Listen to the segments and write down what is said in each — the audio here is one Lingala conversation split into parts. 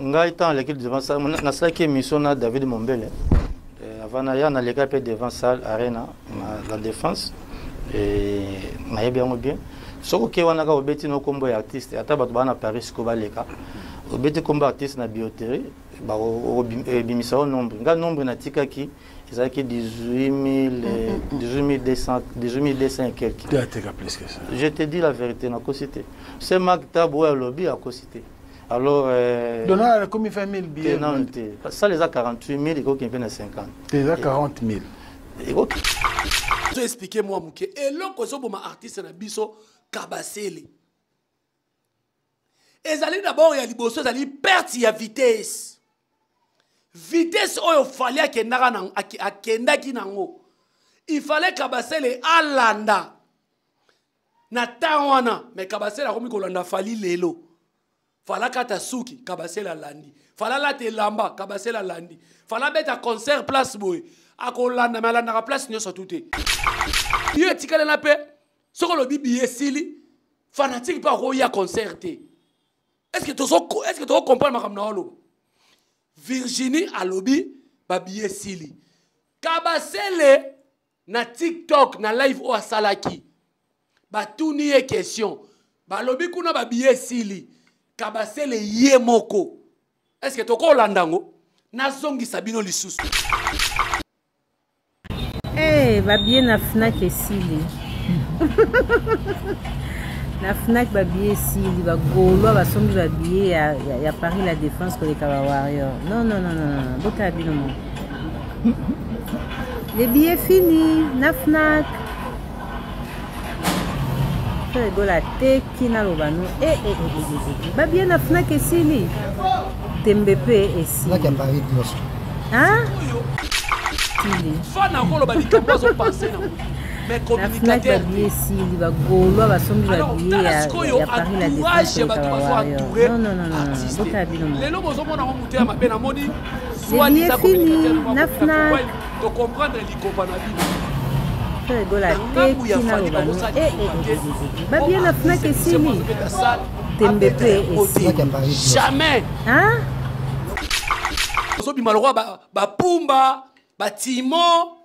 Ngai ntango aleki devant salle, nasalaki émission na David Mombele avant naya, naleka mpe devant salle Arena na La Défense, nayebi yango bien. Soki oke wana kaka, obeti no nkombo ya artiste, ata bato baa na Paris sikoyo baleka, obeti nkombo ya artiste na billetterie, ebimisa yo nombre. Ngai nombre natikaki ezalaki 18 200, 18 200 et quelque. Ateka plus que ça. Je te dis la vérité, nakosi te. Se Mark Tabu oyo alobi, akosi te. Alors Donald akomi 20 000 billets. Nano te, sale eza 48 000, ekoki mpe na 50. Eza 40 000. Ekoki. To expliquer mwa moke eloko ezoboma artiste na biso Kabasele. Ezali d'abord, ya liboso, ezali perte ya vitesse. Vitesse oyo Fally akendaka na, akendaki nango, il fallait Kabasele alanda na temps wana. Mais Kabasele akomi kolanda Fally lelo. Fally akata suki, Kabasele alandi. Fally alata elamba, Kabasele alandi. Fally abeta concert place boye, akolanda. Me alandaka place nyonso tu te. Yo etikalela mpe soki olobi biye esili, fanatique mpe akoya concert te. Est ce que tokocomprendre makambo na oloba? Virginie alobi babiye esili. Kabasele na TikTok, na live oyo asalaki, batuni ye question, balobi kuna babiye esili. Kabasele ye moko, est ce que tokolanda yango? Nazongisa bino lisusu. Hey, babiye na Fnac esili. Na Fnac babiye esili. Bagaulois basombi babiye ya Paris La Défense koleka bawarrior. Non, non, non, non, non. Botala bino mo, les billets fini na Fnac. Ferre Gola ateki, naloba no e, e, e, e, e. Babiye na Fnac esili, tembe mpe esili. Hein? Fan akoloba likambo azopense na mais communicateur. Babiye esili. Bagaulois basombi babiye ya Paris La Défense ya bato bazo-entoure. Non, non, non, non. Botala bino mo. Lelo bozomona ngo moto ya mabe, namoni. Les billets fini na Fnac. Tocomprendre likopa na bino. Ferre Gola ateki, naloba no e, e, e, e. Babiye na Fnac esili, tembe mpe esili. Jamais. Hein? Ozobima lokwa bapumba batimo,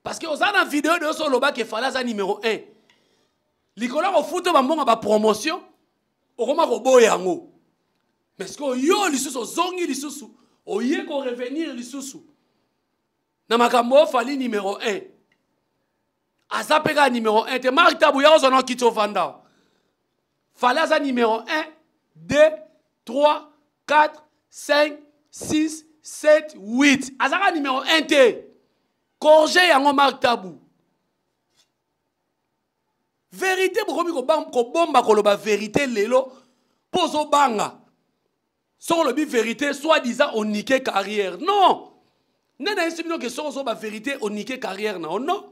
parce que oza na video de oso olobaki Fally aza numéro 1 likolo ya kofuta bambongo bapromotion, okoma koboya yango. Mais ce que yo lisusu ozongi lisusu, oye korevenir lisusu na makambo oyo, Fally numéro 1 aza mpe kaka numéro 1 te. Mark Tabu, ya ozwa na okiti ovanda. Fally aza numéro 1, 2, 3, 4, 5, 6, 7, 8, azaka numéro 1 te. Corge yango, Mark Tabu. Vérité bokomi kobomba koloba vérité lelo mpo ozobanga soki olobi vérité, soit disant onike carrière. Non, nde nayesi bino ke soki ozoba vérité, onike carrière na yo. Non.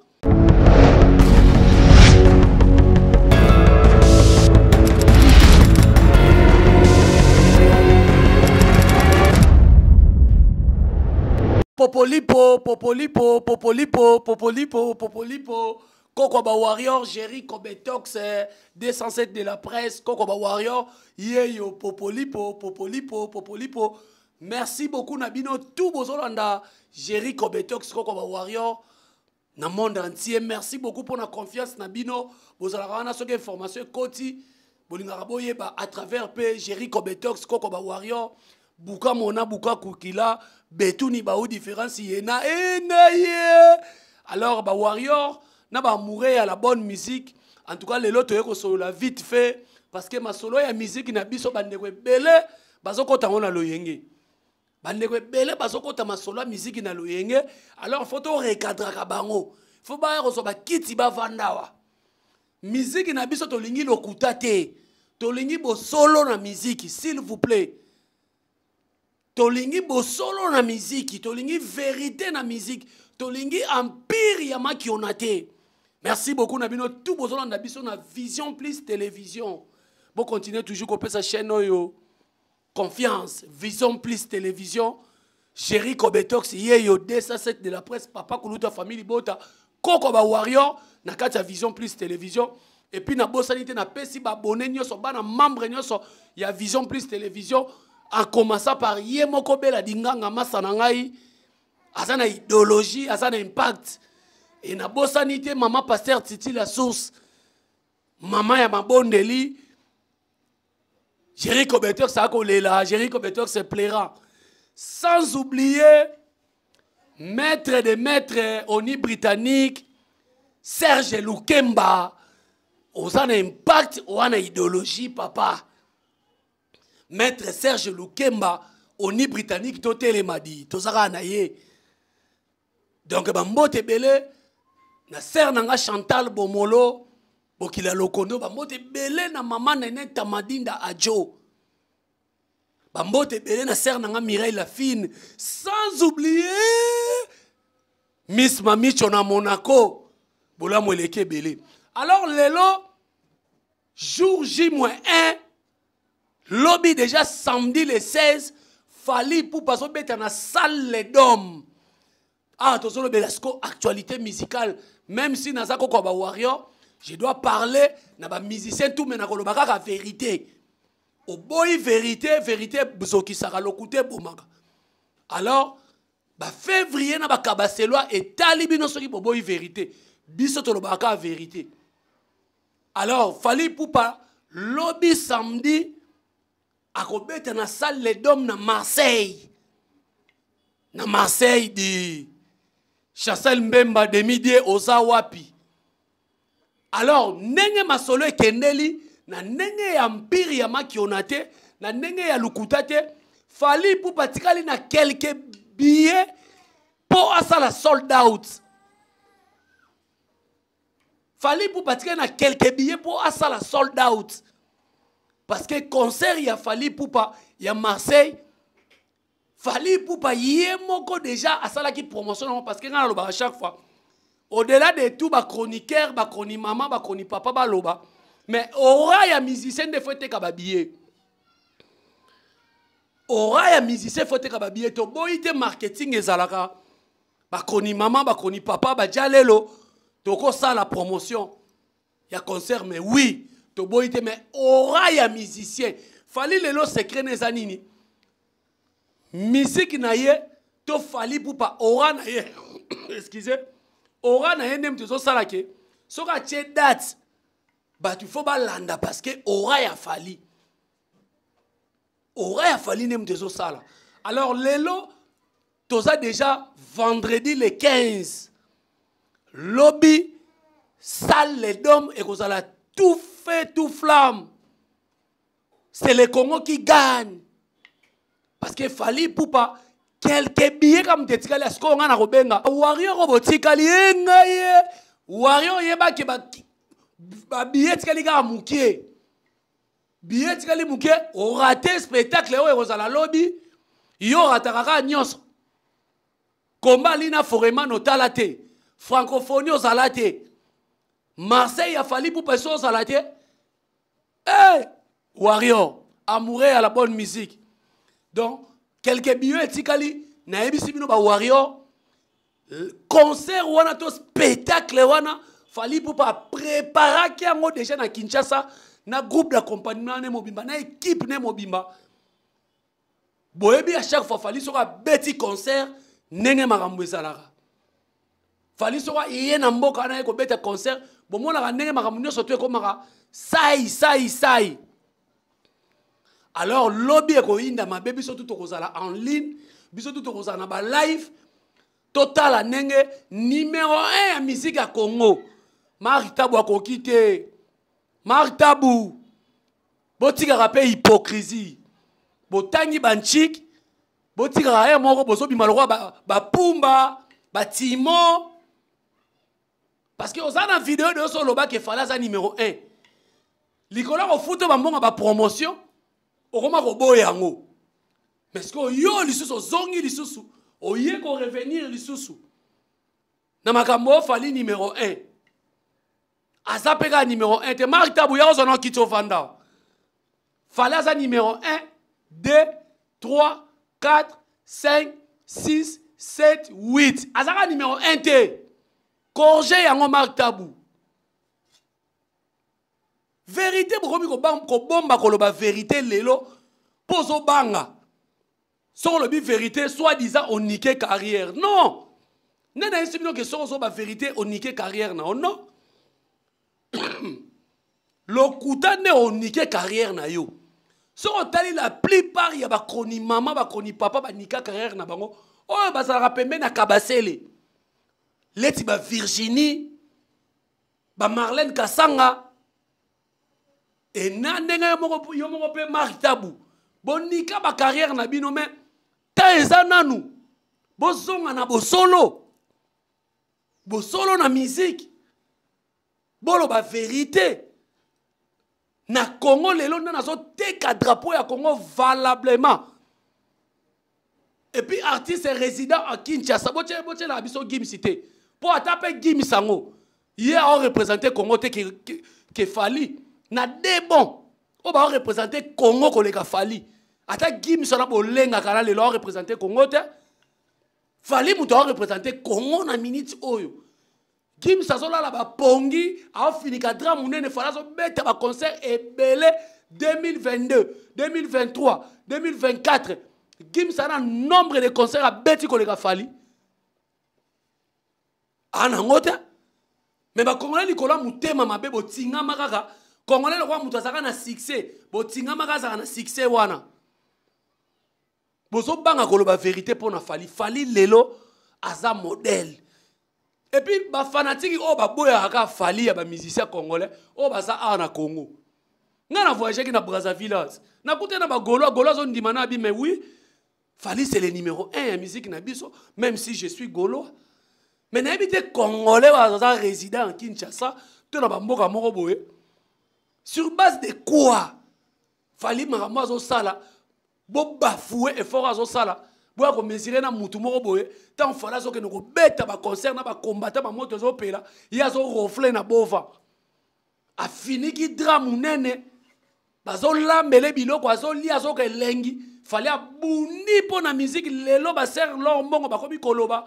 Popolipo, popolipo, popolipo, popolipo, popolipo, koko ba warrior, Jerry Kobetox 207 de la presse, koko ba warrior yeyo, popolipo, popolipo, popolipo. Merci beaucoup na bino tout bozolanda Jerry Kobetox, koko ba warrior na monde entier. Merci beaucoup pour la confiance na bino. Bozalaka wana, soki information ekoti, bolingaka boyeba à travers mpe Jerry Kobetox, koko ba warrior. Buka mona, buka kukila betuni bao différence yena ena ye. Alors ba warrior na ba amoureux ya la bonne musique, en tout cas lelo toye kosolola vite fait, parce que masolo ya musique na biso, bandeko ebele bazokota ngo na loyenge. Bandeko ebele bazokota masolo ya musique na loyenge. Alors faut torecadraka bango, faut baya kozwa bakiti bavanda awa. Musique na biso, tolingi lokuta te, tolingi bosolo na musique, s'il vous plaît. Tolingi bosolo na miziki, tolingi vérité na miziki, tolingi empire ya makiona te. Merci beaucoup na bino tout bozolanda biso na Vision Plus Télévision. Bocontinue toujours kopesa chaîne oyo confiance, Vision Plus Télévision. Jerry Kobetox yeyo, 207 de la presse, papa kuluta, famille bota, koko ba warrior na kati ya Vision Plus Télévision. Et puis nabosani te, napesi baabonnés nyonso, bana membre nyonso ya Vision Plus Télévision, en commençant par ye moko Bela Dinganga, masa na ngai, aza na idéologie, aza na impact. Et nabosani te mama pasteur Titi La Source, mama ya mabondeli. Jerry Kobetor, ça kolela, Jerry Kobetor se plaira. Sans oublier maître de maître oni britannique Serge Lukemba, oza na impact, oza na idéologie papa. Maître Serge Lukemba oni britannique totelema di tozaka na ye. Donc bambote ebele na sœur nanga Chantal Bomolo Bokila Lokondo, bambote ebele na mama Nene Tamadinda Adjo, bambote ebele na sœur nanga Mireille Lafine, sans oublier Miss Mamicho na Monaco, bolamu eleki ebele. Alors lelo jour J-1, lobi déjà samedi le 16, Fally Ipupa azobeta na salle les Dômes. Ah, tozolobela siko actualité musicale, même si naza koko ba warrior, je dois parler na ba musicien tout, mais nakoloba kaka vérité. Oboyi vérité, vérité bozokisaka lokute bomaka. Alors ba février na ba kabaselwa etali bino soki boboyi vérité, biso tolobaka kaka vérité. Alors Fally Ipupa lobi samedi akobeta na salle les Dômes na Marseille. Na Marseille di Chancel Mbemba demi-dieu oza wapi. Alors ndenge masolo ekendeli na ndenge ya empire ya Makiona te, na ndenge ya Lukuta te, Fally Ipupa atikali na quelques billets po asala sold out. Fally Ipupa atikali na quelques billets po asala sold out. Parce que concert ya Fally Ipupa ya Marseille, Fally Ipupa ye moko déjà asalaki promotion nango, parce que nga nalobaka chaque fois, au-delà de tout ba chroniqueur, ba chroni mama, ba chroni papa baloba, mais aura ya musicien nde faut eteka ba billet. Aura ya musicien faut eteka ba billet. Toboyi te marketing ezalaka ba chroni mama, ba chroni papa, ba dialelo, tokosala promotion ya concert, mais oui toboyi te, mais aura ya musicien Fally lelo secret na eza nini? Musique na ye to Fally Ipupa aura na ye, excusez, aura na ye nde moto ezosala ke soki atie date bato faut balanda, parce que aura ya Fally, aura ya Fally nde moto ezosala. Alors lelo toza déjà vendredi le 15, lobi salle les Dômes ekozala tout feu tout flamme. C'est le Congo qui gagne, parce que Fally Ipupa quelques billets comme tetikali ya sikoyo nga na kobenga warrior oyo botikali ye ngai ye warrior oyebaki ba billet etikali kaka mokie, billet etikali mokie, orate spectacle oyo ekozala lobi. Yo orataka kaka nyonso, komba lina foreman otala te, francophonie ozala te, Marseille ya Fally Ipupa eso ozala te. Hey, warrior amoureux à la bonne musique, donc quelques billets etikali, nayebisi bino ba warrior, concert wana to spectacle wana Fally Ipupa préparaki yango déjà na Kinshasa na groupe d'accompagnement ne mobimba, na équipe ne mobimba. Boyebi à chaque fois Fally soki abeti concert ndenge makambo ezalaka. Fally soki ye na mboka wana ye kobeta concert, bomonaka ndenge makambo nyonso to ekomaka sai sai sai. Alors lobi ekoyinda mabe, biso tu tokozala en ligne, biso tu tokozala na ba live, totala ndenge numéro 1 ya musique ya Congo Marc Tabu akoki te. Marc Tabu, botikaka mpe hypocrisie, botangi banchik, botikaka ye moko, bozobima lokola bapumba batimo, parce que oza na video de oso olobaki Fally aza numéro 1 likolo ya kofuta bambongo ba promotion, okoma koboya yango. Mais ce que yo lisusu ozongi lisusu oye korevenir lisusu na makambo oyo Fally numéro 1 aza mpe kaka numéro 1 te. Marc Tabu ya ozwa na okiti ovanda, Fally aza numéro 1, 2, 3, 4, 5, 6, 7, 8, aza kaka numéro 1 te. Corge yango Marc Tabu. Verité bokomi kobomba koloba verité lelo mpo ozobanga soki olobi verité soit disant onike carrière. Non, nde nayebisi bino ke soki ozoba verité onike carrière na yo. Non, lokuta nde onike carrière na yo. Soki otali la plupart ya bakroni mama, bakroni papa banika carrière na bango oyo bazalaka pembeni na Kabasele, leti ba Virginie, ba Marlène Kasanga e na ndenge yo moko mpe Marc Tabu, bonika ba carrière na bino. Mais ta eza nanu, bozonga na bosolo, bosolo na musique, boloba vérité na Congo. Lelo nde nazoteka drapeau ya Congo valablement. Et puis artiste résident à Kinshasa, botyelaka biso Gims te, mpo ata mpe Gims yango ye aoreprésente Congo te ke Fally na de bon oyo baoreprésente Congo koleka Fally. Ata Gims wana bolengaka na lelo aoreprésente Congo te. Fally moto aoreprésente Congo na minute oyo. Gims azolala bapongi, aofinika drap monene. Fally azobeta baconcert ebele 2022, 2023, 2024. Gims ana nombre de concert abeti koleka Fally anango te. Mais bakongolais likolo ya motema mabe, botingama kaka. Congolais lokola moto azalaka na succès, botingama kaka, azalaka na succès wana, bozobanga koloba vérité mpo na Fally. Fally lelo aza modèle. Et puis bafanatiki oyo baboyaka kaka Fally ya bamusicien congolais oyo baza awa na Congo, ngai na voyageaki na Brazzaville, nakutani na bagaulois. Gaulois azondima na abi: "Mais oui, Fally, c'est le numéro 1 ya musique na biso, même si je suis gaulois." Mais nayebi te congolais oyo aza résident en Kinshasa to na bamboka moko boye, sur base de quoi Fally makambo azosala, bobafue effort azosala, boya komesure na mutu moko boye? Ntango Fally azokende kobeta baconcert na bakombata, bamoto ezopela, ye azoronfle na bova, afiniki drap monene, bazolambele biloko, azolia, azoka elengi. Fally abundi mpo na miziki. Lelo basere lor mbongo bakomi koloba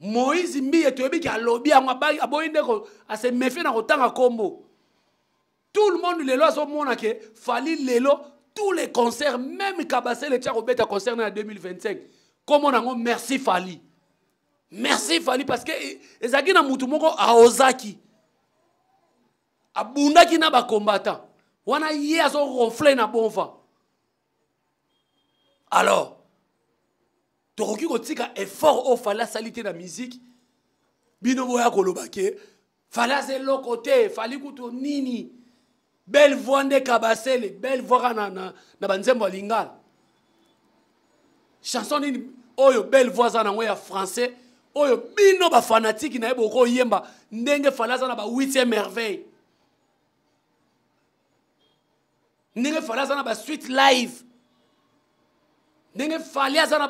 Moïse Mbiye, toyebiki alobi yango, aboyi nde ase méfie na kotanga nkombo. Tout le monde lelo azomona ke Fally lelo tous les concerts, même Kabasele tia kobeta concert na 2025, kombo nango "Merci Fally". Merci Fally, parce que ezalaki na mutu moko aozaki, abundaki na bacombattant wana, ye azoronfle na bon vent. Alors tokoki kotika effort oyo Fally asali te na musique. Bino boya koloba ke Fally aza eloko te. Fally kutu nini? Belle voix nde Kabasele, belle voix kaka na banzembo ya lingala. Chanson nini oyo belle voix aza nango ya français oyo bino bafanatiki na ye bokoyemba ndenge Fally aza na ba 8e merveille, ndenge Fally aza na basuite live, ndenge Fally aza na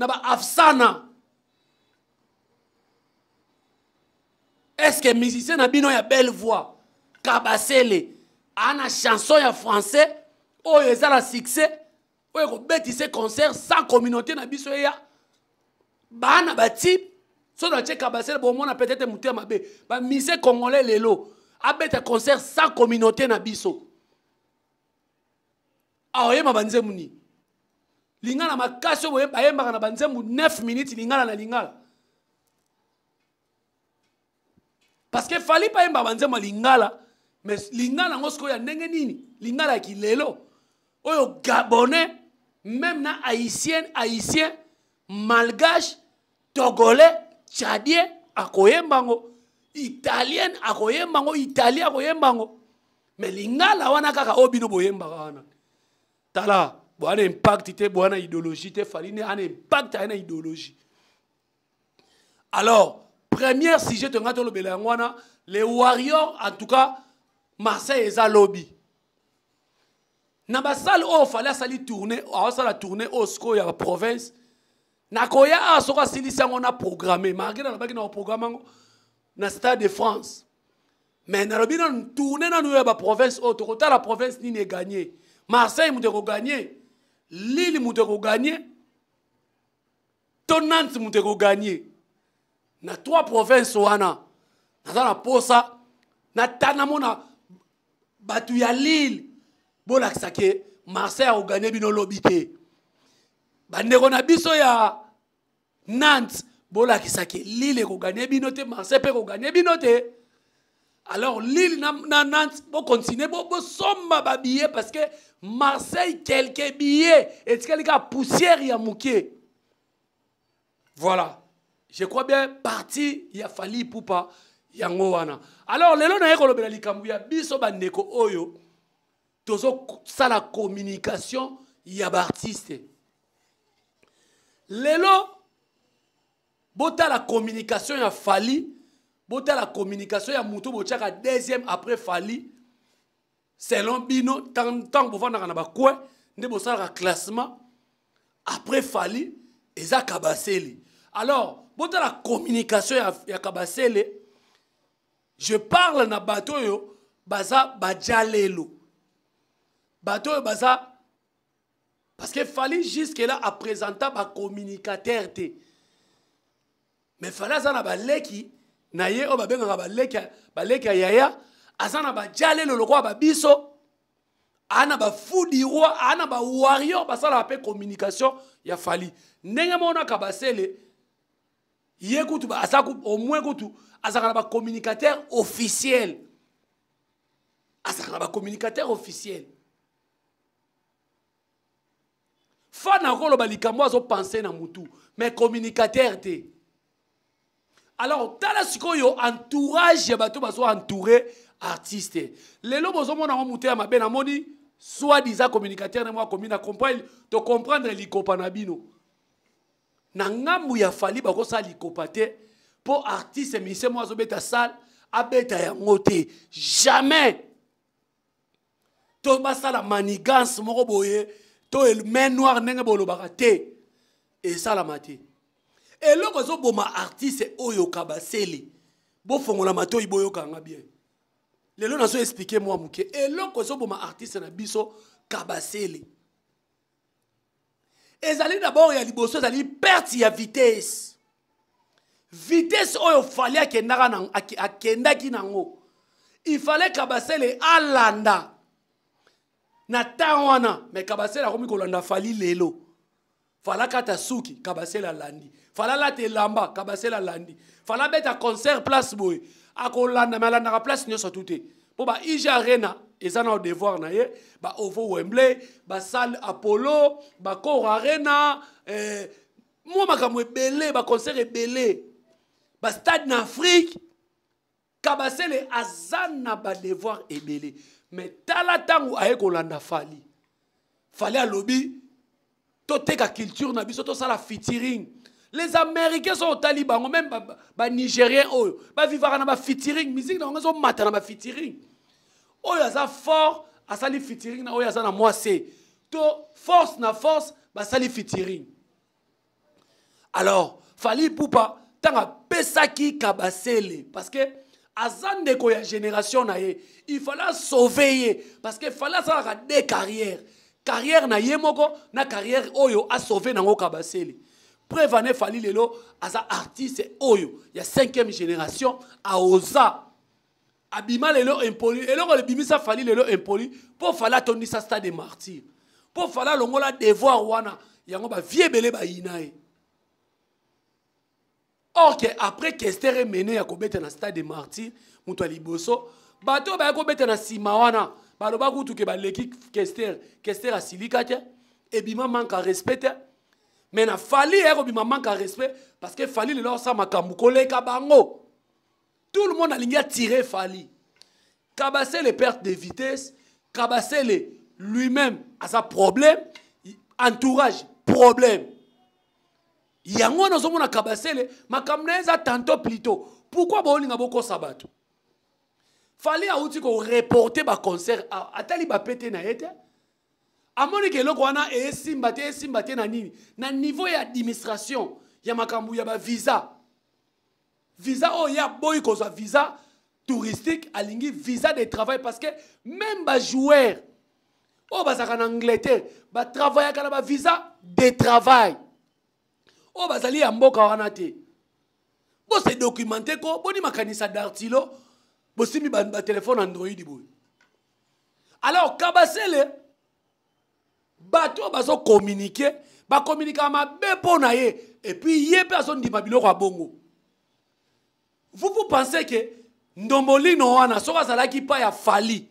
ba afsana? Est ce que musicien na bino ya belle voix Kabasele ana chanson ya français oyo eza na succès, oyo ekobetisa concert sans communauté na biso eya bana batype? So na tie Kabasele, bomona peut-être motu ya mabe. Bamusicien congolais lelo abeta concert sans communauté na biso, aoyemba banzembo nini? Lingala makasi oyo bayembaka na banzembo 9 minutes, lingala na lingala, parce que Fally bayemba banzembo ya lingala. Mais lingala yango sikoyo ya ndenge nini? Lingala ya kilelo oyo gabonais, même na haïtien, haïtien, malgache, togolais, tchadien akoyemba yango, italienne akoyemba yango, italien akoyemba yango. Mais lingala wana kaka oyo bino boyembaka wana, tala, bwana impact te, bwana idéologie te. Fally ne ana impact, aye na idéologie. Alors première sujet tonga tolobela yango wana, les Warriors. En tout cas Marseille eza lobi na basale oyo Fally asali tournée, aosala tournée oyo sikoyo ya baprovince. Nakoya awa soko asilisi yango na programme, malgré nalobaki na koprogramme yango na Stade de France. Mais nalobi nanu tournée nanu oyo ya baprovince oyo, tokotala province nini eganye. Marseille moto ekoganye, Lille moto ekoganye, to Nantes moto ekoganye. Na trois province wana naza na posa. Na namona bato ya Lille bolakisa ke Marseille akoganye bino lobi te. Bandeko na biso ya Nantes bolakisa ke Lille ekoganye bino te, Marseille mpe ekoganye bino te. Alors Lille na Nantes bokontinue bosomba babillet parce que Marseille quelques billets etikali kaka poussière ya moke. Voilà, je crois bien parti ya Fally Ipupa yango wana. Alors lelo naye kolobela likambo ya biso bandeko oyo tozosala communication ya baartiste. Lelo botala communication ya Fally, botala communication ya moto botiaka deuxième après Fally. Selon bino ntango bovandaka na bacoin nde bosalaka classement après Fally eza Kabasele. Alors botala communication ya Kabasele. Je parle na bato oyo baza bajalelo, bato oyo baza, parce que Fally jusque là a présenta ba communicateur te, mais Fally aza na baleki na ye oyo babengaka baleki ya yaya, aza na bajalelo lokola ba biso, ana ba fou du roi, ana ba warrior basalaka pe communication ya Fally. Ndenge mona Kabasele ye kutu ba, aza ku, au moins kutu azalaka na ba communicateur officiel, azalaka na ba communicateur officiel. Fana koloba likambo azo penser na mutu, mais communicateur te. Alors tala sikoyo entourage ya bato bazo entourer artiste. Lelo bozomona ngo mutu ya mabe na moni soi-disant communicateur na moi komi na comprendre, to comprendre likopa na bino. Na ngambu ya Fally bakosa likopa te po artiste musicien mo azobeta salle abeta yango te. Jamais. To basala manigance moko boye to main noire ndenge bolobaka te. Esalama te. Eloko ezoboma artiste oyo Kabasele. Bofongola matoyi boyoka nga bien. Lelo nazo expliquer moi muke. Eloko ezoboma artiste na biso Kabasele. Ezali d'abord ya liboso ezali perte ya vitesse. Vitesse oyo Fally akendaka na, akendaki nango. Il fallait Kabasele alanda na temps wana, mais Kabasele akomi kolanda Fally lelo. Fala kata suki, Kabasele alandi. Fala late elamba, Kabasele alandi. Fala beta concert place boye. Akolanda, mais alandaka place nyonso tout te. Po ba IG Arena eza na devoir na ye, ba Ovo Wembley, ba salle Apollo, ba Cor Arena, mwa makambo ebele, ba concert ebele. Ba stade na Afrique, Kabasele aza na ba devoir ebele. Mais tala tangu aye kolanda Fally. Fally alobi toteka culture na biso, tosala featuring. Les Américains sont au Taliban, même ba Nigériens oyo, ba vivaka na ba featuring, musique na bango ezo mata na ba featuring. Oyo aza fort, asali featuring na oyo aza na moi C. To force na force, basali featuring. Alors, Fally Ipupa tanga pesaki Kabasele parce que aza ndeko ya génération na ye, il fallait sauver ye parce que fallait asalaka deux carrières. Carrière na ye moko na carrière oyo a sauver nango Kabasele. Preuve en est, Fally lelo aza artiste oyo ya 5e génération a osa abima lelo impoli. Eloko le bimisa Fally lelo impoli po Fally atondisa stade des martyrs. Po Fally longola devoir wana yango ba vie belé ba yina ye. Or que après Kester est mené ya kobeta na stade des martyrs, mutu ya liboso, bato ba ya kobeta na sima wana, baloba kutu ke baleki Kester, Kester asilika te, ebima manque à respect te. Mais na Fally ya kobima manque à respect parce que Fally lelo sa makambo koleka bango. Tout le monde alingi attirer Fally. Kabasele perte de vitesse, Kabasele lui-même a sa problème, entourage problème. Yango wana ozomona Kabasele makambo na ye eza tantôt plutôt. Pourquoi bolinga bokosa bato? Fally auti ko reporter ba concert, atali ba pete na ye te. Amoni ke eloko wana esimba te, esimba te na nini? Na niveau ya administration ya makambo ya ba visa. Visa oyo ya boyi kozwa visa touristique, alingi visa de travail parce que même ba joueur oyo bazalaka na Angleterre ba travaillaka na ba visa de travail. Oyo bazali ya mboka wana te. Bo se documenter ko, boni makanisa d'Artilo. Bosimbi batelefone Android boye. Alors Kabasele, bato oyo bazokomunike, bakomunikaka mabe mpo na ye, et puis ye mpe azondima biloko ya bongo. Vous, vous pensez que Ndombolino wana soki azalaki pa ya Fally,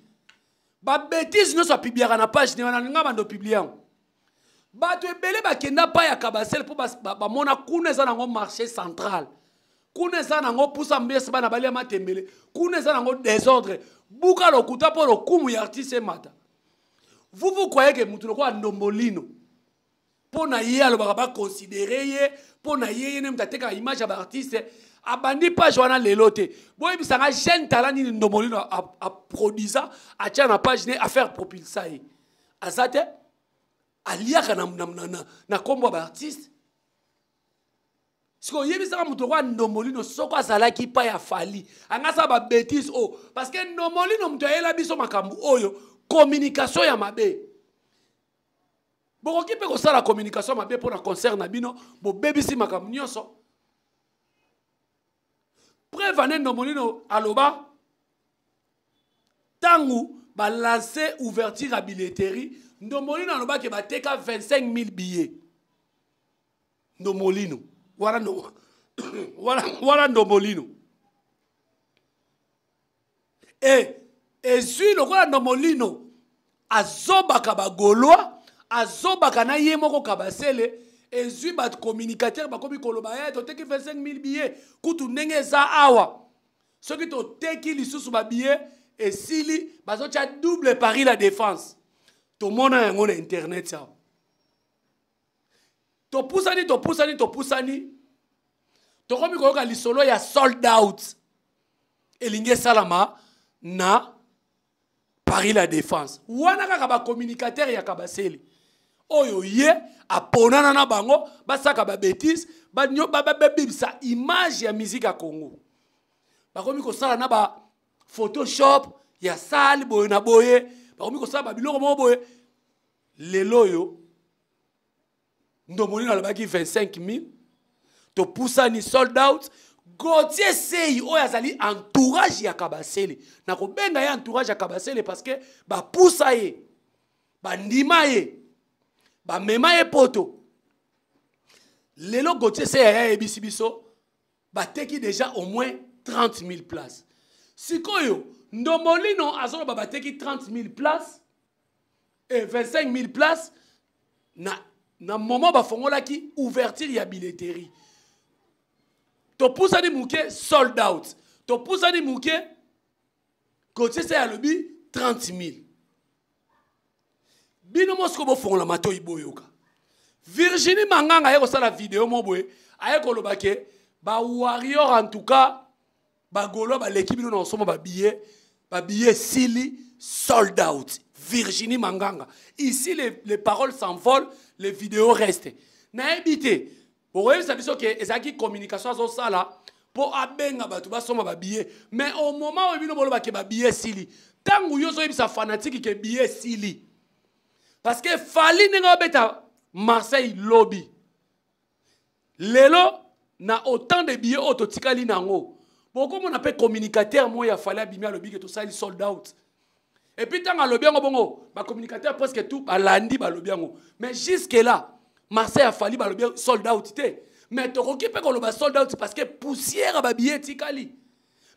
babétise nyonso apubliaka na page ne wana, nga bando publie yango. Bato ebele bakenda pa ya Kabasele mpo bamona kuna eza nango marché central, kuna eza nango pusa mbesi bana balia matembele, kuna eza nango désordre, buka lokuta mpo lokumu ya artiste emata. Vous, vous croyez que mutu lokola Ndombolino, mpo na ye alobaka baconsidere ye, mpo na ye ye nde moto atekaka image ya baartiste, abandi page wana lelo te. Boyebisanga jeune talent nini Ndombolino aproduisa, atia na page ne affaire propulsa ye? Aza te. Aliaka na kombo ya baartiste. Sikoyo oyebisaka moto lokola Ndombolino, soko azalaki pa ya Fally, anga asala babétise oyo? Parce que Ndombolino moto ayela biso makambo oyo, communication ya mabe. Bokoki mpe kosala communication mabe mpo na concert na bino, bobebisi makambo nyonso. Preuve ane, Ndombolino aloba ntango balance ouverture ya billetterie, Ndombolino alobaki bateka 25 000 billets. Ndombolino wana, wana Ndombolino e ezwi lokola Ndombolino azobaka bagaulois, azobaka na ye moko Kabasele. Ezwi bato communicateur bakomi koloba ye toteki 25 000 billets. Kutu ndenge eza awa, soki toteki lisusu babillet esili, bazotia double Paris La Défense. Tomona yango na internet awa. Topusani, topusani, topusani, tokomi koyoka lisolo ya sold out elingi esalama na Paris La Défense. Wana kaka bacommunicateur ya Kabasele oyo ye aponana na bango, basaka babétise, babebisa image ya musique ya Congo. Bakomi kosala na ba Photoshop ya sale boye na boye, bakomi kosala babiloko moko boye. Lelo oyo Ndombolino alobaki 25 000, topusani sold out. Gautier Sei oyo azali entourage ya Kabasele, nakobenga ye entourage ya Kabasele parce que bapusa ye, bandima ye, bamema ye poto. Lelo Gautier Sei aya ayebisi biso bateki déjà au moins 30 000 places. Sikoyo Ndombolino azoloba bateki 30 000 places et 25 000 places na moment bafongolaki ouverture ya billetterie. Topusani moke, sold out. Topusani moke, Gautier Sei alobi 30 000. Bino mosiko bofongola matoi boyoka. Virginie Manganga aye kosala video mo boye, aye koloba ke ba warrior, en tout cas bagaulois baleki bino na kosomba babillet, babillet sili, sold out. Virginie Manganga ici, les paroles s'envolent, les vidéos restent. Nayebi te, bokoyebisa biso ke ezalaki communication azosala mpo abenga bato basomba babillet. Mais au moment oyo bino boloba ke babillet esili, ntango yo ozoyebisa fanatique ke billet esili, parce que Fally ndenge babeta Marseille lobi, lelo na autant de billets oyo totikali nango, bokomona mpe communicateur moko ya Fally abimi alobi ke tosali sold out. Et puis ntango alobi yango bongo, bacommunicateur presque tout balandi, balobi yango. Mais jusque là Marseille afali balobi sold out te. Mais tokoki mpe koloba sold out parce que poussière ya babillet etikali.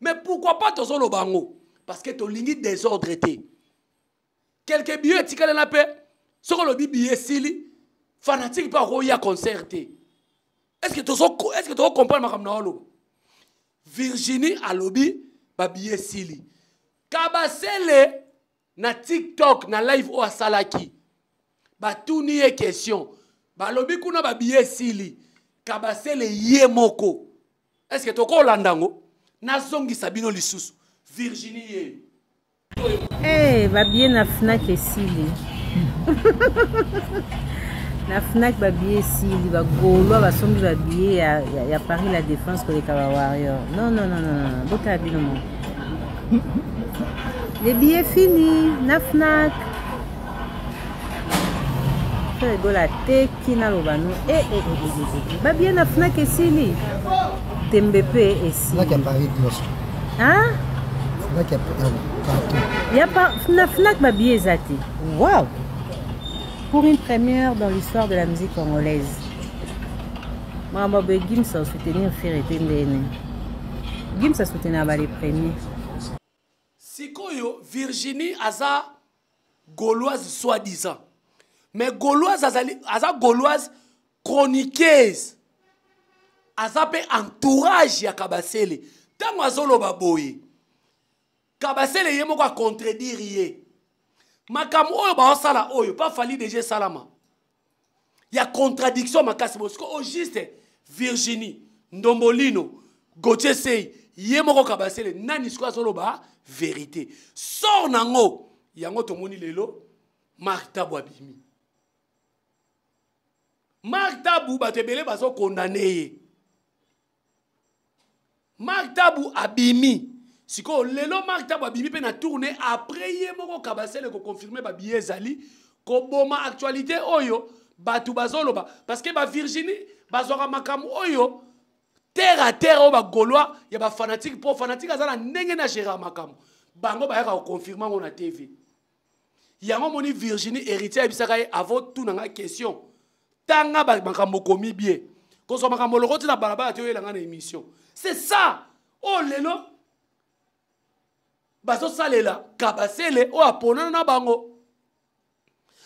Mais pourquoi pas tozoloba yango? Parce que tolingi désordre te. Quelques billets etikali na mpe soki olobi billet esili, fanatique mpe akoya concert te. Est ce que tozocomprendre makambo na oloba? Virginie alobi babillet esili. Kabasele na TikTok, na live oyo asalaki, batuni ye question, balobi kuna babillet esili. Kabasele ye moko, est ce que tokolanda yango? Nazongisa bino lisusu Virginie ye. Hey, babillet na Fnac esili. Na Fnac babillet esili. Bagaulois basombi babillet ya Paris La Défense koleka bawarrior. Non, non, non, non, non. Botala bino mo, les billets fini na Fnac. Ferre Gola ateki, naloba no e e e e babillet na Fnac esili, tembe mpe esili. Fnac ya Paris nyonso. Hein? Fnac ya partout. Ya pa na Fnac ba billets eza te. Wow! Pour une première dans l'histoire de la musique congolaise. Makambo boye Gims a soutenir Ferre te ndene. Gims a soutenir ba les premiers. Sikoyo Virginie aza gauloise soi-disant. Mais gauloise azali aza gauloise chroniqueuse. Aza pe entourage ya Kabasele. Tango azoloba boye. Kabasele ye moko a contredire ye. Makambo oyo baosala oyo pa Fally déjà esalama. Ya contradiction makasi bosiko au juste Virginie Ndombolino Gauthier Sey ye moko Kabasele nani sikoyo azoloba vérité. Sort nango yango tomoni lelo Marc Tabu abimi. Marc Tabu bato ebele bazo condamner ye. Marc Tabu abimi. Sikoyo lelo Marc Tabu abimi pe na tourne après ye moko Kabasele ko confirmer ba billets ezali koboma actualité oyo bato bazoloba parce que ba Virginie bazwaka makambo oyo terre à terre oyo ba Gaulois ya ba fanatique po fanatique aza na ndenge na gérer makambo bango bayaka ko confirmer yango na TV. Yango moni Virginie héritier ayebisaka ye avant tout na nga question tanga ba makambo okomi bien kozwa makambo olokoti na balabala te oyela nga na émission c'est ça oyo lelo bazosalela kabasele oyo aponana na bango.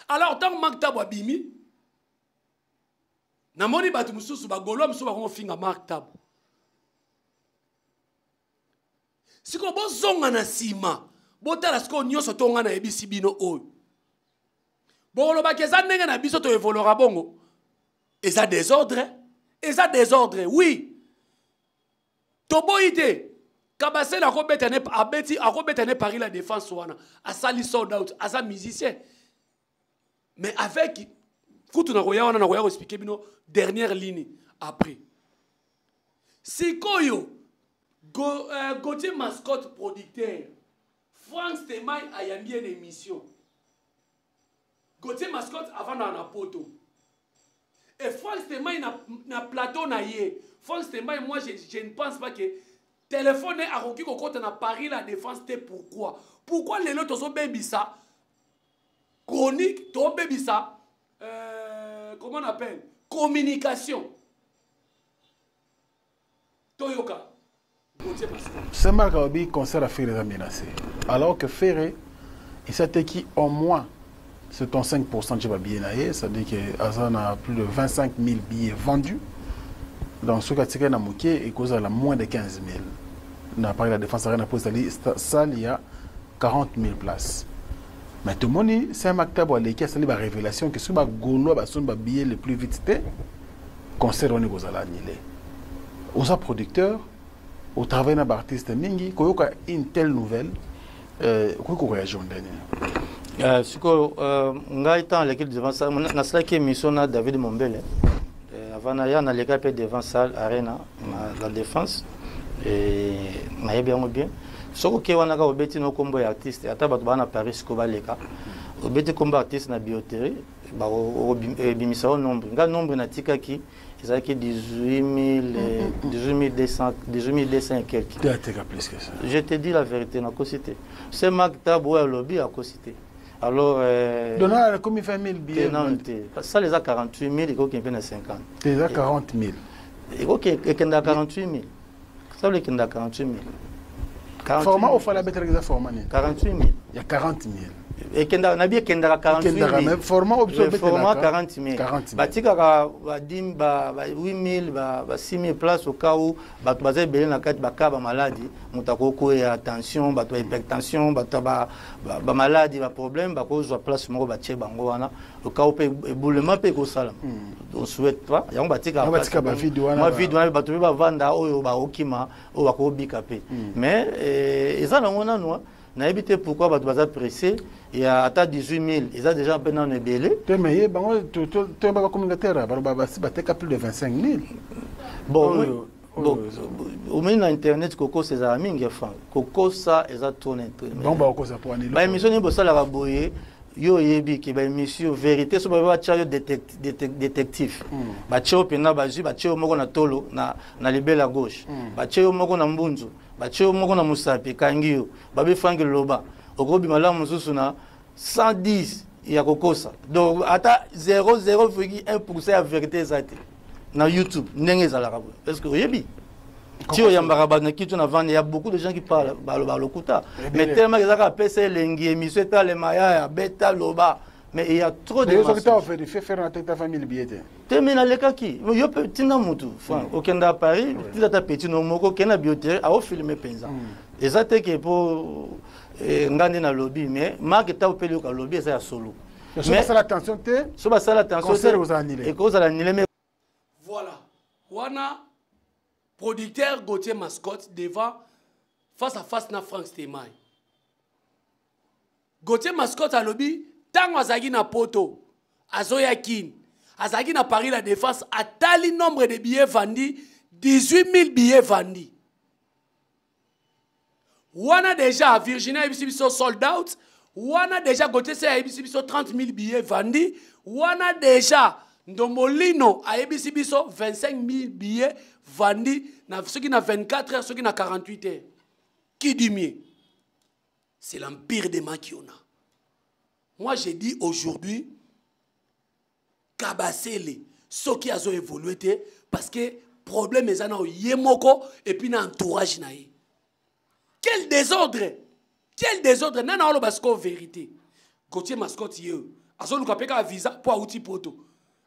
Alors ntango Marc Tabu abimi namoni bato mosusu bagolois mosusu bakongo finga Marc Tabu. Sikoyo bozonga na nsima botala sikoyo nyonso to nga nayebisi bino oyo bokolobaki eza ndenge na biso toevolora bongo eza désordre, eza désordre oui toboyi te. Kabasele akobeta ne abeti akobeta ne Paris la Défense wana asali sold out aza musicien mais avec kutu na koya wana na koya ko expliquer bino dernière ligne après. Sikoyo Gauthier Mascotte producteur Franck Stemay ayambi une émission. Gauthier Mascotte avant na poto. Et Franck Stemay na plateau na ye. Franck Stemay moi je ne pense pas que téléphone akoki kokota na Paris la Défense te. Pourquoi? Pourquoi lelo tozo bebisa chronique to bebisa comment on appelle communication. Toyoka. Saint-Marc a dit concert à Ferré est menacé. Alors que Ferré, il s'est qui au moins 75% de billets, c'est-à-dire que Azan a plus de 25 000 billets vendus. Dans ce cas, c'est qu'il y a moins de 15 000. Dans Paris, la Défense Arena, salle, il y a 40 000 places. Mais tout le monde, c'est un Tabu à l'équipe, c'est la révélation que si les Gaulois sont billets le plus vite, concert on est annulé. Aux producteurs, au travail d'un artiste mingi, koyoka une telle nouvelle, koyoka réagir en dernier. Sikoyo, ngai ntango aleki devant salle, nasalaki émission na David Mombele. Avant na ya naleka mpe devant salle Arena na la Défense. Nayebi yango bien. Soki okei wana kaka obeti no kombo ya artiste, ata bato baa na Paris sikoyo baleka, obeti kombo ya artiste na billetterie, ebimisa yo nombre. Nga nombre natikaki ezalaki 18 200, 18 200 et quelques. Te ateka plus que ça. Je te dis la vérité, nakosi te. C'est Marc Tabu oyo alobi akosi te. Alors, Donc, on a combien 20 000 billets? Te, non, te. Ça, les a 48 000, ekoki mpe na 50. Te, eza 40 000. Ekoki ekendaka 48 000. Ça veut dire ekendaka 48 000. Format oyo Fally abetelaki eza format nini? 48 000. Ya 40 000. Ekendaka na bi ekendaka 48 000. Mais format oyo biso format 40 000. 40 000. Batikaka ba 10 ba 8 000, ba 6 000 place au cas où bato baza ebele na kati, baka ba maladie, moto akokwea tension, bato ba hypertension, bato ba maladie, ba problème, bakozwa place moko batie bango wana au cas où mpe éboulement mpe ekosalama. On souhaite pas yango, batikaka batika ba vide wana. Mwa vide wana, bato mpe bavanda oyo baokima oyo bakobika mpe. Mais eza nango nanu nayebi te pourquoi bato baza pressé ya ata 18 000 eza déjà mpe nano ebele. Te, mais ye bango toyebaka communicateur baloba basi bateka plus de 25 000. Bon, bon, omoni na internet kokosa ezala mingi, frank kokosa eza trop na Bango bakokosa po wana. Baémission nini bosalaka boye? Yo oyebi ke baémission vérité so babe batya yo détective, batie yo mpena, bazwi batie yo moko na tolo na libela gauche, batie yo moko na mbunzu. Batie yo moko na mosapi, ekangi yo. Babi Frank loba, okobima la mosusu na 110 ya kokosa. Donc ata 0,0,1% ya vérité eza te na YouTube ndenge ezalaka boye. Est-ce que oyebi? Ti oyambaka bato na kitu na vanda, ya beaucoup de gens qui parlent, baloba lokuta. Mais tellement ezalaka apesa elengi, émission etalema ya beta loba. Mais il y a trop de mensonges. Soki vérifier faire na tête famille billet te. Te mais nalekaki. Yo pe tinda mutu. Franck, okenda à Paris, tinda ta petit no moko kenda biotere a filmer penza. Eza te ke po nga nde na lobi mais Marc ta pe yoka lobi eza ya solo. Mais basala attention te. So basala attention concert ozala annulé. Ekozala annulé mais voilà. Wana producteur Gauthier Mascotte devant face à face na Franck Stemay. Gauthier Mascotte alobi ntango azalaki na poto azoya Kin, azalaki na Paris la Défense, atali nombre de billets vendus 18 000 billets vendus. Wana déjà Virginie ayebisi biso sold out, wana déjà Gauthier se ayebisi biso 30 000 billets vendus, wana déjà Ndombolino ayebisi biso 25 000 billets vendus na soki na 24 heures soki na 48 heures. Qui dit mieux? C'est l'empire de Makiona. Moi, j'ai dit aujourd'hui, Kabasele, ce qui a évolué, parce que problème est na yemoko et puis na entourage na ye. Quel désordre! Quel désordre! Nana olo basko vérité. Gauthier Mascotte ye. Azo luka peka visa pour outi poto.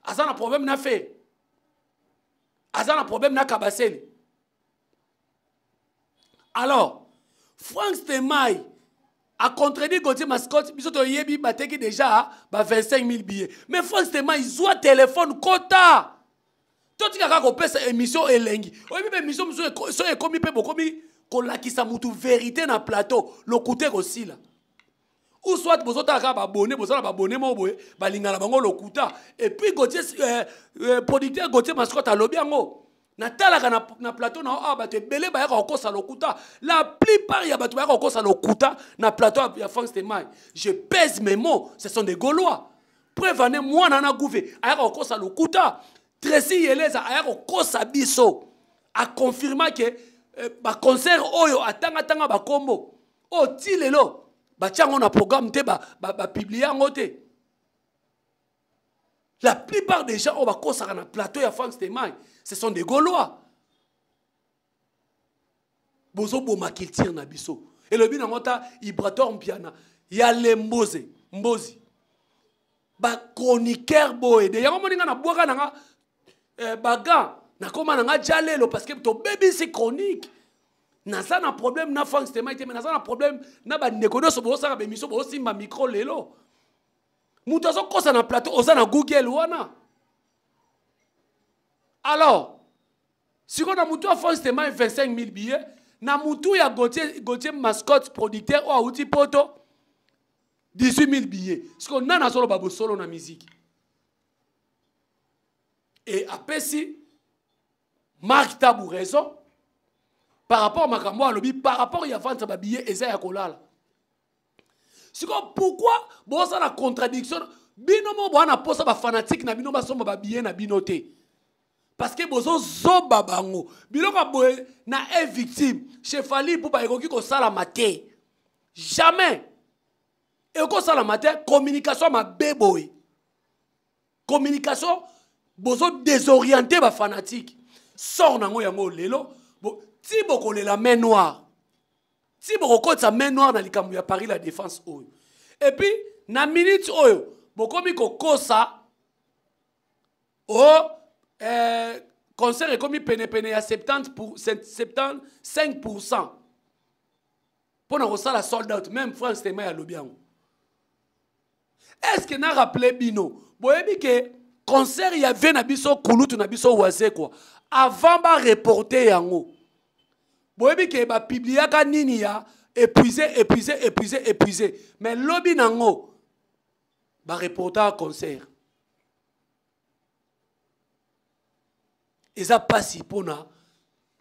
Aza na problème na fait. Aza na problème na Kabasele. Alors, Franck Stemay a contredit Gauthier Mascotte, biso to yebi bateki déjà ba 25 000 billets. Mais Franck Stemay zwa téléphone kota. Totika kaka kopesa émission elengi. Oyebi pe émission mosusu so ekomi pe bokomi kolakisa mutu vérité na plateau, lokute kosila. Ou soit bozotala kaka babone, bozala babone moko boye, balingana bango lokuta. Et puis Gauthier producteur Gauthier Mascotte alobi yango. Natalaka na plateau na awa bato ebele bayaka kokosa lokuta. La plupart ya bato bayaka kokosa lokuta na plateau ya Franck Stemay. Je pèse mes mots, ce sont des Gaulois. Preuve en est, mwana na gouve ayaka kokosa lokuta. Tracy Yeleza ayaka kokosa biso. A confirma que ba concert oyo atanga tanga ba kombo. Oh, ti lelo ba tiango na programme te, ba publier yango te. La plupart des gens oyo bakosaka na plateau ya Franck Stemay, ce sont des Gaulois. Bozo boma culture na biso. Elobi nango ta Ibrator Mpiana ya le Mboze, Mbozi. Ba chroniqueur boye de yango moninga na bwaka nanga baga na koma nanga jalelo parce que to bebisi chronique. Naza na problème na Franck Stemay te, mais naza na problème na ba ndeko nyonso bozosala ba émission, bozosimba micro lelo. Moto azokosa na plateau, oza na Google wana. Alors, sikoyo na mutu ya Franck Stemay 25 000 billets, na mutu ya Gauthier Mascotte producteur oyo awuti poto 18 000 billets. Sikoyo nani azoloba bosolo na musique? Et apesi Marc Tabu raison par rapport à makambo alobi, par rapport ya vente ba billets eza ya kolala. Sikoyo pourquoi boza na contradiction? Bino mo bwana posa ba fanatique na bino basomba ba billets na bino te. Parce que bozo zoba bango. Biloko boye na est victime. Chez Fally Ipupa ekoki kosala mate. Jamais. Ekoki kosala mate communication mabe boye. Communication bozo désorienter ba fanatique. Sort nango yango lelo bo ti bokolela main noire. Ti bokokotisa main noire na likambo ya Paris la Défense oyo. Et puis na minute oyo bokomi kokosa o concert ekomi pene pene ya septante pour, septante cinq pour cent. Pona kosala sold out même France Tema ya lobi yango. Est-ce que na rappelé bino boyebi ke concert ya vie na biso kulutu na biso wazekwa avant ba reporter yango boyebi ke ba publiaka nini ya épuisé, épuisé, épuisé, épuisé, mais lobi nango ba reporter concert eza pasi pona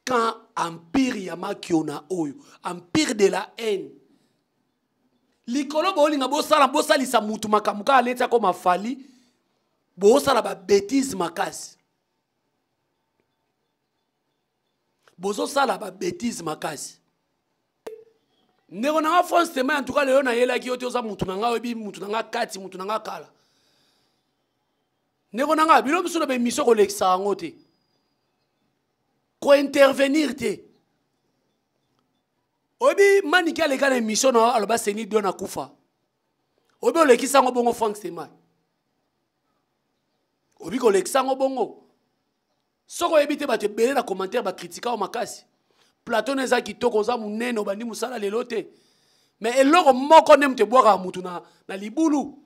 quand empire ya Makiona oyo empire de la haine likolo bolinga bosala bosalisa mutu makambo kaka neti akoma Fally bosala ba bêtise makasi bozosala ba bêtise makasi. Ndeko na nga France Tema, en tout cas lelo nayelaki yo te, oza mutu na nga, oyebi mutu na nga kati, mutu na nga kala. Ndeko na nga, bilo biso na ba émission kolekisa yango te, kointervenir te. Oyebi Manike aleka na émission na aloba Céline Dion akufa, oyebi olekisa yango bongo. Frank Stemay, oyebi kolekisa yango bongo. Soki oyebi te, bato ebele na commentaire bakritika yo makasi. Plateau na eza kitoko, oza monene, obandi mosala lelo te, mais eloko moko nde moto ebwakaka motu na libulu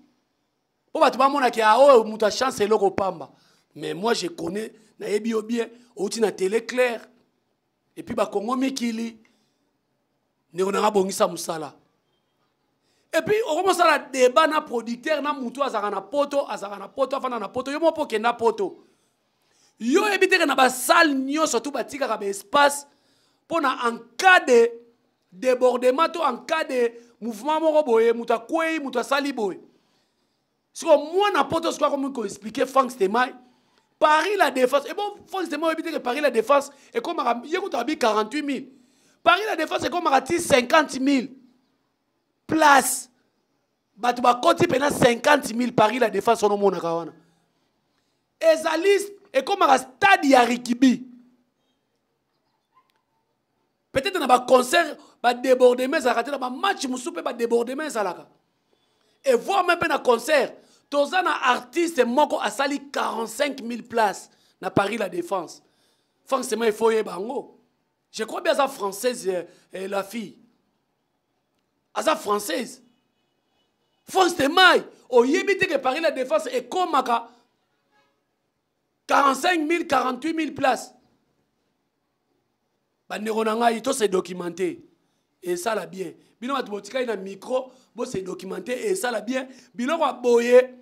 mpo bato bamonaki a oyo moto a chance eloko pamba. Mais moi je connais, nayebi yo bien, outi na Télé Claire et puis bakongo mikili. Ndeko nanga, bongisa mosala. Et puis okomosala débat na producteur na motu azalaka na poto, azalaka na poto, afanda na poto. Yo moko mpo okenda poto, yo oyebi teke na basale nyonso tu batikaka baespace mpo na en cas de débordement to en cas de mouvement moko boye, moto akwei, moto asali boye. Sikoyo mwana poto sikoyo akomi koexpliquer Frank Stemay Paris la Défense. E bon, Frank Stemay, oyebi teke Paris la Défense ekomaka, ye kutu abi 48 000, Paris la Défense ekomaka ti 50 000 place. Bato bakoti mpena 50 000. Paris la Défense wana omonaka wana ezali ekomaka stade ya rugby. Peut-être na baconcert badébordement ezalaka te, na bamatch mosusu mpe badébordement ezalaka, et voire même mpe na concert. Toza na artiste moko asali 45 000 places na Paris la Défense. Forcément il faut oyeba yango. Je crois bien aza française, la fille aza française. France Temai, oyebi te ke Paris la Défense ekomaka 45 000, 48 000 places? Bandeko na ngai, to se documenter, esala bien. Bino bato botikali na micro, bose documenter, esala bien. Biloko ya boye,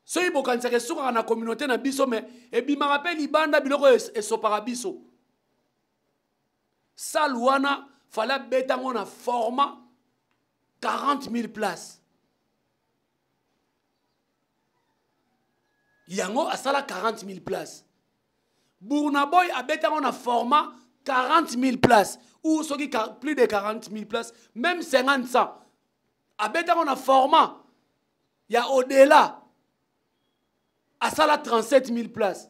soki bokanisaka esukaka na communauté na biso, mais ebimaka mpe libanda. Biloko oyo esopaka biso. Salle wana, fallait abeta yango na format 40 000 places. Yango asala 40 000 places. Burna Boy abeta yango na format 40 000 places ou soki plus de 40 000 places, même 50, 100. Abeta yango na format ya au-delà, asala 37 000 places.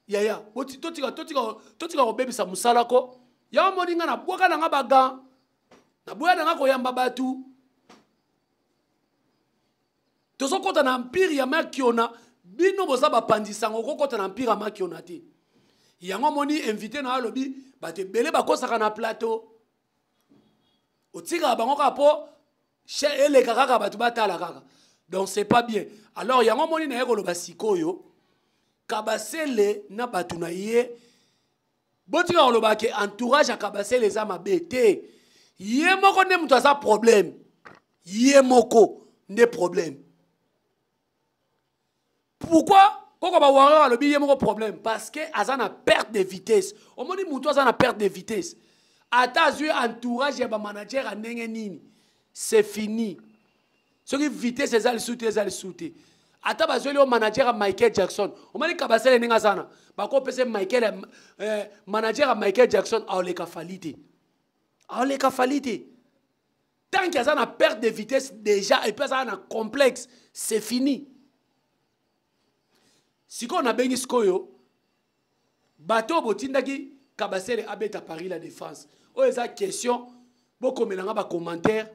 Yaya, totika, totika, totika kobebisa mosala ko. Ya omoni nga nabwaka na nga bagan, naboya na nga koyamba bato. Tozokɔta na empire ya Makiona. Bino boza bapandisango, okokɔta na empire ya Makiona te. Yango omoni invité na alobi bato ebele bakosaka na plateau, otikaka bango kaka mpo eleka kaka, bato batala kaka. Donc c'est pas bien. Alors yango omoni na ye koloba sikoyo Kabasele na bato na ye, botika koloba ke entourage ya Kabasele eza mabe te. Ye moko nde moto aza problème, ye moko nde problème. Pourquoi koko bawarrior alobi ye moko problème? Parce que aza na perte de vitesse. Omoni moto aza na perte de vitesse, ata azwi entourage ya bamanager ya ndenge nini, c'est fini. Soki vitesse eza lisusu te, eza lisusu te. Ata bazweli yo manager ya Michael Jackson, omoni Kabasele ndenge aza na, bakopesa Michael, manager ya Michael Jackson, aoleka Fally te, aoleka Fally te. Tant que aza na perte de vitesse déjà et puis aza na complexe, c'est fini. Sikoyo nabengi sikoyo bato oyo botindaki Kabasele abeta Paris la Défense. Oyo eza question, bokomelanga bacommentaire,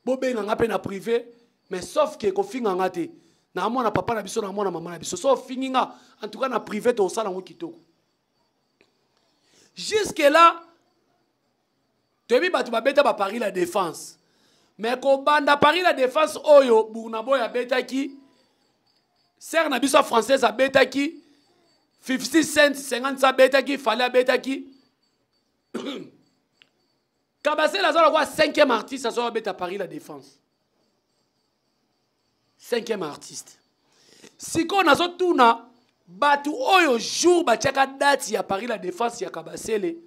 bobenganga mpe na privé, mais sauf ke kofinga nga te. Naamona papa na biso, naamona mama na biso. So ofingi nga, en tout cas na privé tosala yango kitoko. Jusque là toyebi bato babeta baparis la Défense, mais kobanda Paris la Défense oyo Burna Boy abetaki, sœur na biso ya française abetaki, 50 Cent, 50 abetaki, Fally abetaki, Kabasele aza lokola cinquième artiste azo abeta Paris la Défense, cinquième artiste. Sikoyo nazotuna bato oyo, jour batiaka date ya Paris la Défense ya Kabasele,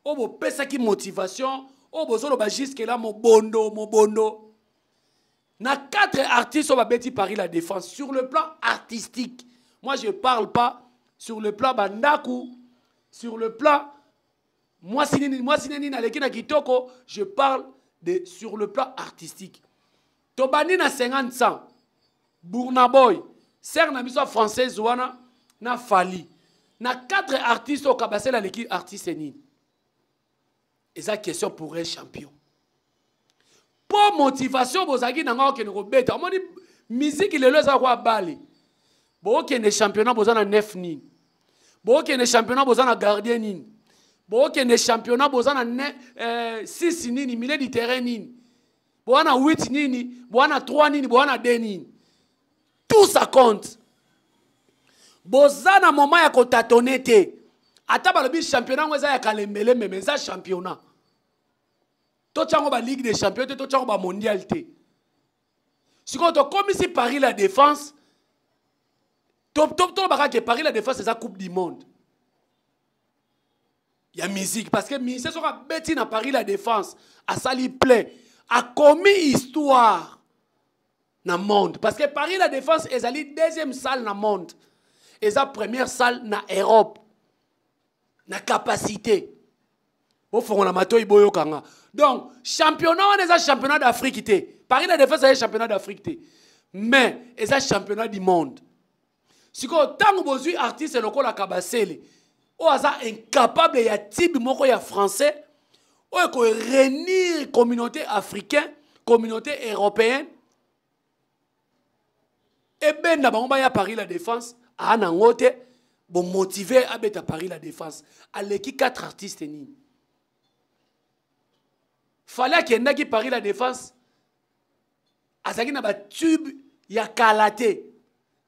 oyo bopesaki motivation, oyo bozoloba jusque là mobondo mobondo, na quatre artistes oyo babeti Paris la Défense, sur le plan artistique, moi je parle pas sur le plan bandaku, sur le plan Mwasi nini, mwasi nini aleki na kitoko. Je parle de sur le plan artistique. Tobandi na 50 cent Burna Boy, sœur na biso française wana na Fally. Na quatre artistes oyo Kabasele aleki artiste nini? Eza question pour un champion. Po motivation bozalaki na nga okende kobeta. Omoni musique lelo eza kwa bale. Bokende championnat boza na 9 nini? Bokende championnat boza na gardien nini? Bokende championnat boza na 6 nini, milieu du terrain nini? Boza na 8 nini, boza na 3 nini, boza na 2 nini? Tout ça compte. Boza na moment ya kotatone te. Ata balobi championnat ngo eza ya kalembele meme eza championnat. Totyango ba Ligue des Champions te, totyango ba mondial te. Sikoyo tokomisi Paris la Défense, tolobaka ke Paris la Défense eza Coupe du Monde ya musique, parce que musicien soki abeti na Paris la Défense asali plein, akomi histoire na monde, parce que Paris la Défense ezali deuxième salle na monde, eza première salle na Europe na capacité. Bofongola matoi boyokanga. Donc championnat wana eza championnat d'Afrique te. Paris la Défense eza championnat d'Afrique te, mais eza championnat du monde. Sikoyo ntango bozwi artiste lokola Kabasele oyo aza incapable ya tibe moko ya français oyo ko réunir communauté africaine, communauté européenne, ebenda bango baya Paris la Défense, aa nango te, bomotive abeta Paris la Défense. Aleki 4 artistes nini? Fallait akendaki Paris la Défense, azalaki na ba tube ya kala te,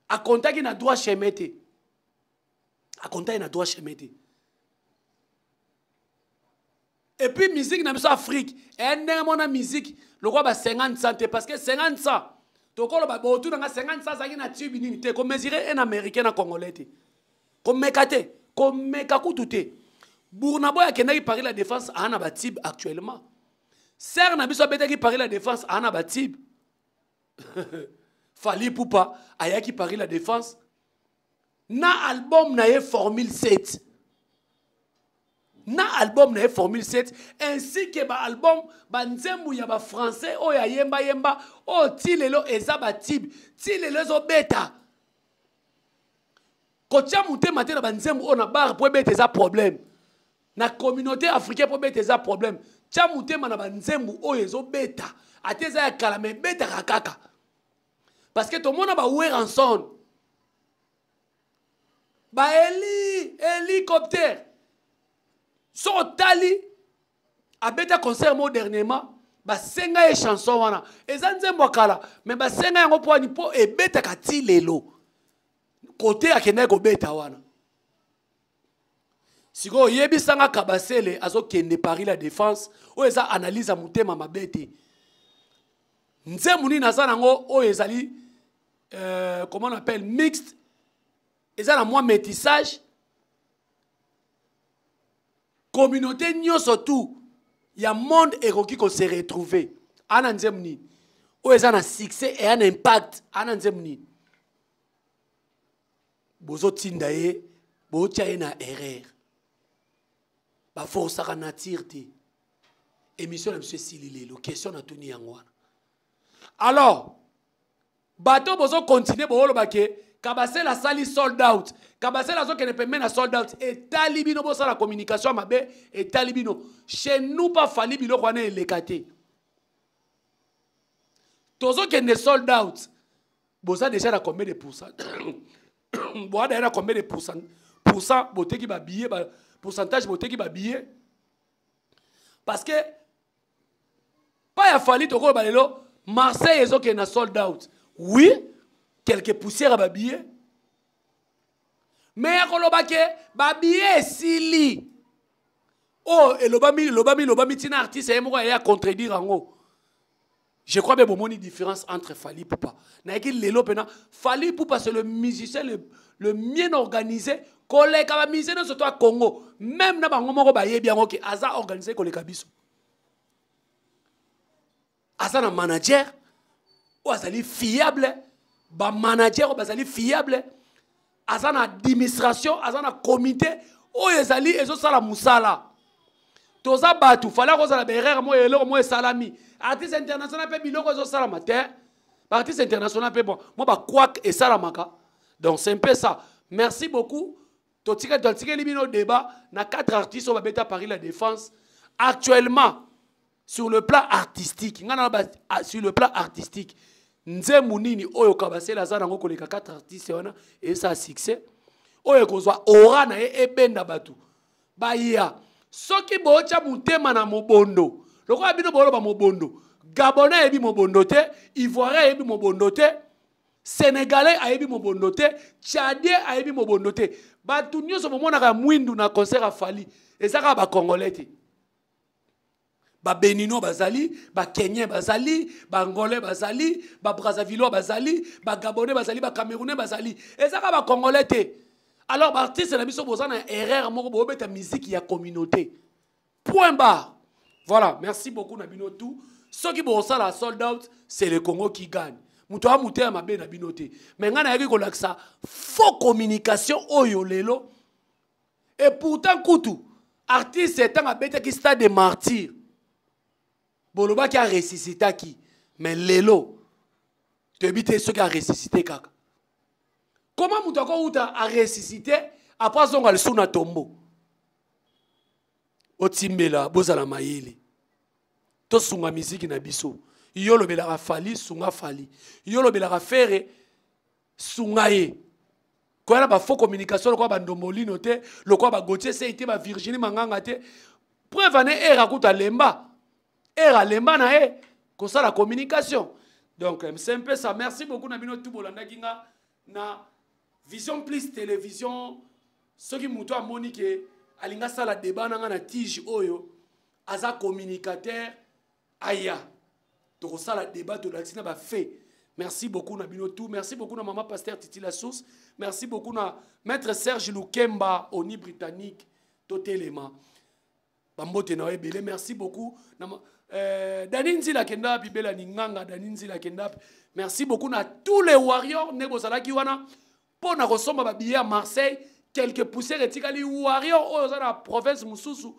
akontaki na droit chemin te, akontaki na droit chemin te. Et puis musique na biso Afrique, eh, ndenge mona musique lokwa ba 50 cent te, parce que 50 cent tokolo ba botu na nga 50 cent azalaki na tube nini te, ko mesurer un américain na congolais te, ko meka te, ko meka kutu te. Burna Boy akendaki Paris la Défense a na ba tube actuellement. Sœur na biso abetaki Paris la Défense a na ba tube. Fally Ipupa ayaki Paris la Défense na album na ye Formule 7. Na album na ye Formule 7 ainsi que ba album ba nzembu ya ba français oyo ayemba yemba oyo ti lelo eza ba tube, ti lelo ezo beta. Kotia motema te na ba nzembu oyo na bar po ebeta eza problème. Na communauté africaine po ebeta eza problème. Tia motema na ba nzembu oyo ezo beta. Ate eza ya kala mais ebetaka kaka. Parce que tomona ba Werrason ba hélicoptère. So tali abeta concert mo dernièrement, ba senga ye chanson wana. Eza nzembo ya kala, mais ba senga yango po ani po ebetaka ti lelo. Côté akendaki kobeta wana. Sikoyo yebisanga Kabasele azokende Paris la Défense, oyo eza analyse ya motema mabe te. Nzembo nini aza nango oyo ezali comment on appelle mixte, eza na mwa métissage. Communauté nyonso tout ya monde ekoki ko se retrouver. Ana nzembo nini oyo eza na succès et un impact, ana nzembo nini bozotinda ye, botia ye na erreur. Ba forçaka nature te. Émission na biso esili lelo, question na tuni yango wana. Alors bato bozo continuer booloba ke Kabasele asali sold out, Kabasele azokende pembeni na sold out, etali bino bosala communication ya mabe, etali bino. Chez nous pa Fally biloko wana eleka te. Tozokende sold out. Boza déjà na combien de pourcent? Boza déjà na combien de pourcent? Pourcent boteki ba billet, ba pourcentage boteki ba billet. Parce que pas ya Fally tokoloba lelo Marseille ezokende na sold out. Oui, quelques poussières à ba billet. Mais ya koloba ke ba billet esili. Oh, elobami, elobami, elobami, tina artiste ye moko ya contredire yango. Je crois bien bomoni différence entre Fally Ipupa. Naiki lelo pena Fally Ipupa c'est le musicien le mieux organisé koleka ba musicien nyonso to ya Congo. Même na bango moko bayebi yango ke aza organisé koleka biso. Aza na manager oyo azali fiable, ba manager oyo bazali fiable, aza na administration, aza na comité oyo ezali ezosala mosala. Toza bato, fala kozala baerreur moko, eloko moko esalami. Artiste international mpe biloko ezosalama te. Baartiste international mpe bon, mwa bakwak esalamaka. Donc c'est un peu ça. Merci beaucoup. Totika totikeli bino débat na quatre artistes oyo babeta Paris la Défense actuellement sur le plan artistique. Nga na ba, ah, sur le plan artistique, nzembo nini oyo Kabasele aza nango koleka quatre artistes wana esa succès oyo ekozwa aura na ye ebenda bato baya? Soki bootya motema na mobondo lokola bino boloba mobondo, Gabonais ayebi mobondo te, Ivoirien ayebi mobondo te, Sénégalais ayebi mobondo te, Tchadien ayebi mobondo te. Bato nyonso bomonaka mwindu na concert ya Fally, eza kaka bacongolais te. Babéninois bazali, bakenyen bazali, baangolais bazali, babrazzavillois bazali, bagabonais bazali, bacamerounais bazali, eza kaka bacongolais te. Alors baartiste na biso, boza na erreur moko, boobeta musique ya communauté, point barre. Voilà, merci beaucoup na bino tout. Soki bosala sold out, c'est le Congo qui gagne. Moto aza motema mabe na bino te, mais ngai nayaki kolakisa faux communication oyo lelo. Et pourtant kutu artiste ntango abetaki Stade de Martyr, bolobaki aressuscitaki, mais lelo toyebi te soki aressuscité kaka. Comment moto akouta aressuscité, après azonga lisusu na tombeau? Otimbela, bozala mayele, tosunga miziki na biso. Yo olobelaka Fally, sunga Fally. Yo olobelaka Ferre, sunga ye. Koya na bafaux communication lokola bandombolino te, lokola baGautier Sei te, baVirginie Manganga te. Preuve ane, era kuta lemba, era lemba na ye kosala communication. Donc c'est un peu ça. Merci beaucoup na bino tout bolandaki nga na Vision Plus Télévision. Soki moto amoni ke alingi asala débat na nga na tige oyo, aza communicateur, aya, tokosala débat, tolakisi na bafait. Merci beaucoup na bino tout. Merci beaucoup na mama pasteur Titi La Source. Merci beaucoup na maître Serge Lukemba, oni britannique, totelema, bambote na yo ebele. Merci beaucoup na Dani Nzila kenda wapi, bela ninganga Dani Nzila kenda wapi. Merci beaucoup na tous les warriors nde bozalaki wana mpo na kosomba babillet ya Marseille. Quelque poussière etikali. Warrior oyo oza na province mosusu,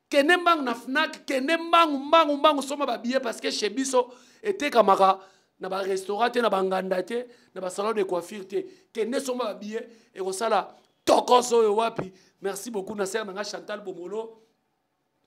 kende mbangu na Fnac, kende mbangu mbangu mbangu, somba babillet, parce que chez biso etekamaka na barestaurant te, na banganda te, na basalon de coiffure te. Kende somba babillet, ekosala tokos oyo wapi. Merci beaucoup na sœur na nga Chantal Bomolo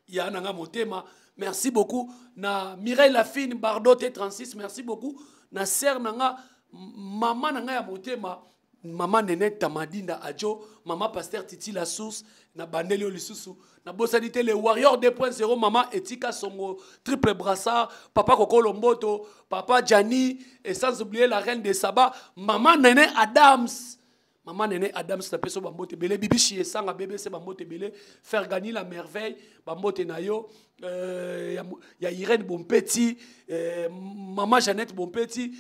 ya na nga motema. Merci beaucoup na Mireille Lafine Bardo T36. Merci beaucoup na sœur na nga, mama na nga ya motema, mama Nene Tamadinda Adjo, mama pasteur Titi La Source. Na bandeli oyo lisusu, nabosani te le Warrior 2.0, mama Etika Songo, triple brassard, papa Kokolo Mboto, papa Jani, et sans oublier la reine de Saba, mama Nene Adams. Mama Nene Adams, napesi yo bambote ebele. Bibishi Esanga BBC, bambote ebele. Fergani La Merveille, bambote na yo. Ya Irène Bompeti, mama Jeannette Bompeti,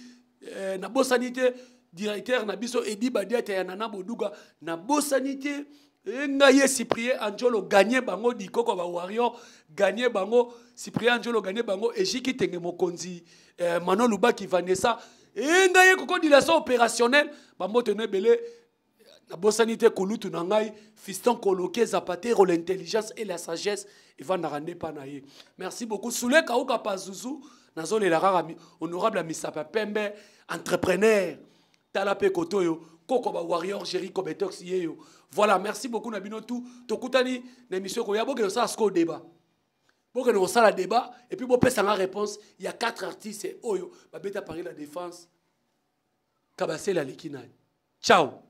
nabosani te directeur na biso Edi Badiata ya Nana Boduga. Nabosani te ngai ye Cyprien Angelo, gagné bango dikoko ba warrior, gagné bango Cyprien Angelo, gagné bango Ejiki Tenge Mokonzi, Manon Lubaki Vanessa, e ngai ye koko dilation opérationnel, bambote no ebele. Nabosani te kulutu na ngai Fiston Koloke Zapatero, l'intelligence et la sagesse evandaka nde mpa na ye. Merci beaucoup Sule Kauka Pazuzu. Nazolela kaka honorable ya misapa pembe, entrepreneur. Tala mpe koto oyo koko ba warrior Jericho Betox yeyo. Voilà, merci beaucoup na bino tout. Tokutani na émission koya. Bokende kosala sikoyo débat, bokende kosala débat et puis bopesanga réponse ya quatre artistes oyo babeta Paris la Défense, Kabasele aleki nani? Ciao.